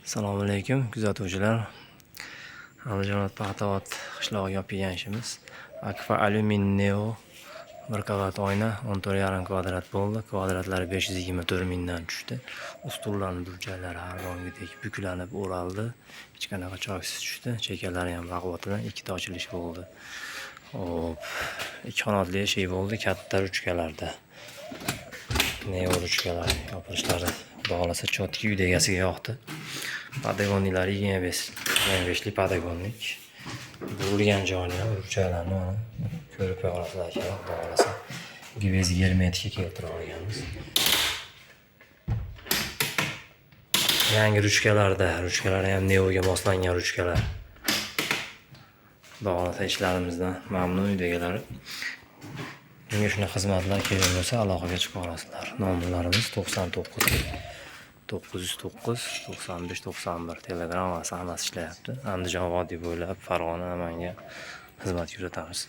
Assalomu alaykum, kuzatuvchilar. Andijon Paxtaobod qishlog'iga olib kelgan ishimiz. Akfa Alyumin Neo bir qavat oyna 14,5 kvadrat bo'ldi. Kvadratlari 524 mingdan tushdi. Ustunlarning burchaklari har doimgidek buklanib o'raldi. Hech qanaqa choksiz tushdi. Chekkalari ham baquvvatidan ikkita ochilish bo'ldi. Hop, ikki qanotli eshik bo'ldi, katta ruchkalarda. Neo ruchkalar yopilishlari, Xudo xohlasa, чётко uyda egasiga yoqdi. Подоконник lari 25, 25 lik подоконник. Burilgan joyini ham, burchaklarni mana ko'rib qo'ya olasizlar, akalar, Xudo xohlasa. Gvozd germetikka keltirib olganmiz. Yangi ruchkalarda, ruchkalari ham Neoga moslangan ruchkalar. Xudo xohlasa, ishlarimizdan mamnun uyda egalari. Bunga shunaqa xizmatlar kerak bo'lsa, aloqaga chiqa olasizlar. Nomerlarimiz 99 909 95 91, Telegram va hammasi ishlayapti. Andijon vodiy bo'ylab, Farg'ona, Namangan xizmat ko'rsatamiz.